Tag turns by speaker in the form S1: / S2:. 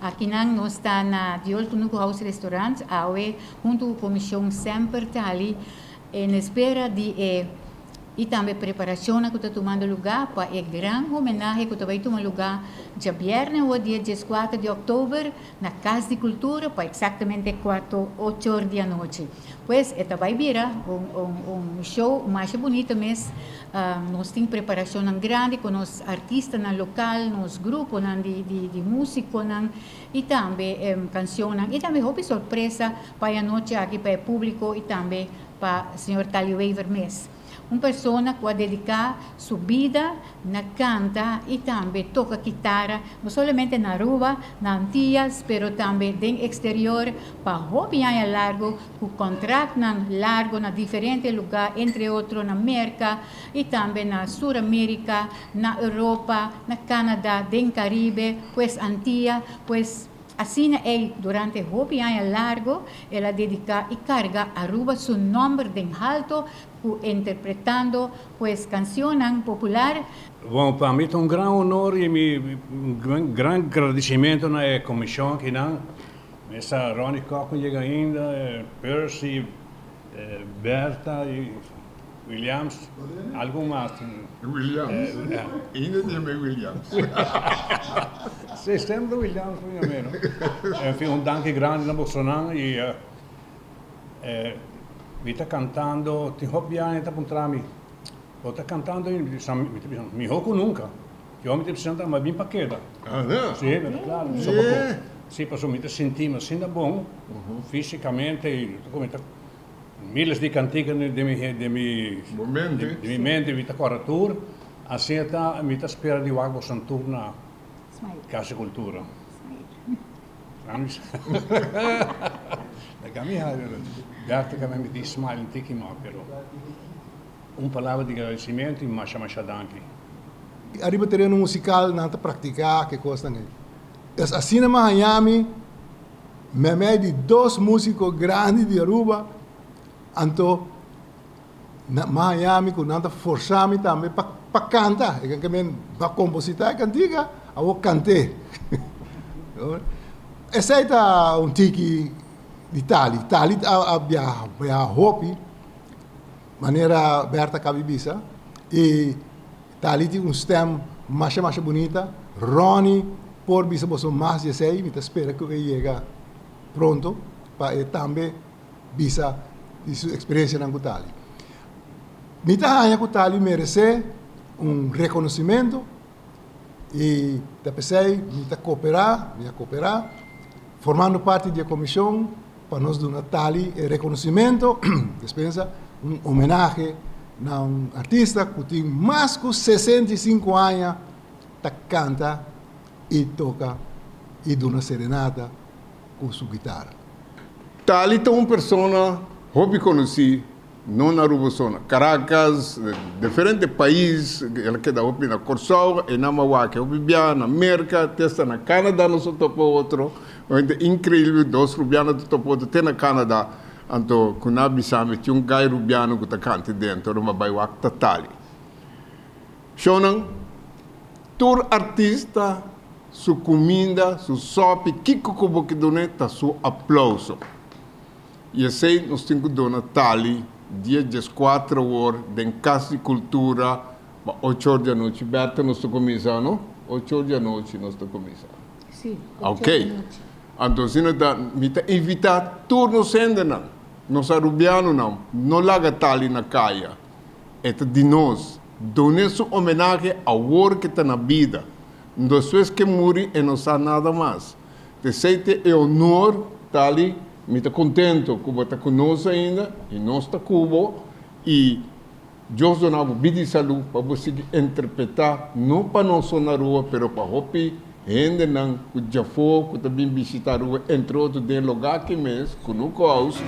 S1: Akinan nos ta na The Old Kunuku House Restaurant awe hunto ku Komishon Semper Tali en espera di e i tambe preparashonnan ku ta tumando lugá pa e gran homenahe ku ta bai tuma lugá djabièrnè o dia dieskuater di òktober na Kas di Kultura pa eksaktamente kuato ocho or di anochi. Pues e ta bai bira un un un show masha bunita mes. Nos tin preparashonnan grandi ku nos artistanan lokal, nos gruponan di di di músikonan i tambe kanshonnan i tambe hopi sorpresa pa e anochi aki pa e públiko i tambe pa señor Tali Wever mes. Un persona ku a dediká su bida na kanta i tambe toka kitara, no solamente na Aruba, na Antillas, pero tambe den eksterior pa hopi aña largu ku kontraktnan largu na diferente lugá, entre otro na Merka i tambe na Sur Amerika, na Europa, na Canada, den Caribe, pues Antia, pues asina ei durante hopi aña largu el a dediká i karga Aruba su nòmber den halto ku interpretando pues kanshonnan popular.
S2: Bon, pa mi ta un gran honor i mi un gran gradisimentu na e komishon akinan. Mesa Ronnie Kock no yega ainda, Percy, Bertha i Williams, algun mas.
S3: Williams, ainda tin e Williams.
S2: Si, semper Williams por yam'é, no? En fin, un danki grandi na bosonan i mi ta kantando, tin hopi aña ta puntra mi, bo ta kantando ainda? Mi ta bisa, mihó ku nunka. Yo mi ta bisa nan, mi a bin pa keda. Si, klaro, si, pasobra mi ta sinti mi asina bon físikamente i mi ta Miles di kantika den mi den mi den mi mente mi ta kòrda tur asina ta mi ta spera di wak boso tur na Casa Cultura. Laga mi habi Bertha ka mi tin smile un tiki mas pero un palabra di gradicimento y masha masha danki.
S4: Ariba tereno musical nan ta practica ke cosnan ey. Es asina mi a haña mi Meimei di dos músiko grandi di Aruba, anto na Miami ku nan ta forsá mi tambe pa pa kanta. E kan ke men pa kompositá e kantika, awor kant'é. Esei ta un tiki di Tali. Tali a a biaha biaha hopi, manera Bertha kabi bisa, i Tali tin un stem masha masha bunita. Ronnie por bisa boso mas di esei. Mi ta spera ku e yega pronto pa e tambe bisa di su eksperensianan ku Tali. Mi ta haña ku Tali meresé un rekonosimentu i ta p'esei mi ta koperá, mi a koperá formando parti di e komishon pa nos duna Tali e reconocimento, despensa, un homenahe na un artista cu tin mas cu 65 aña ta canta y toca y duna serenata cu su guitara.
S3: Tali ta un persona hopi conoci No na Aruba so, na Caracas, diferente pais, el a keda hopi na Corsou, e nan a wak hopi bia na Merca, te hasta na Canada nos a topa otro, ta increibel, dos rubiano ta topa otro te na Canada, anto cu nan a bisa mi tin un guy rubiano cu ta canta dentro, ora mi a bay wak ta Tali. Shownan, tur artista su cuminda, su sopi, kico cu bo ke dun'e ta su aplauso. I esei nos tin ku duna Tali dia dieskuater or den Kas di Kultura pa ocho or di anochi. Berta nos ta kuminsá no? Ocho or di anochi nos ta kuminsá.
S1: Sí, ocho or di anochi.
S3: Anto asina ta mi ta invitá tur nos hendenan, nos arubianonan, no laga Tali na kaya. E ta di nos. Dun'é su homenahe awor ke ta na bida. Despues ke muri e no sa nada mas. P'esei te e honor, Tali, mi ta contento cu bo ta cu nos ainda y nos ta cu bo y Dios duna bo bida y salud pa bo sigui interpreta no pa nos so na Aruba pero pa hopi hendenan cu djafo cu ta bin bishita Aruba entre otro den loga aki mes, Kunuku House.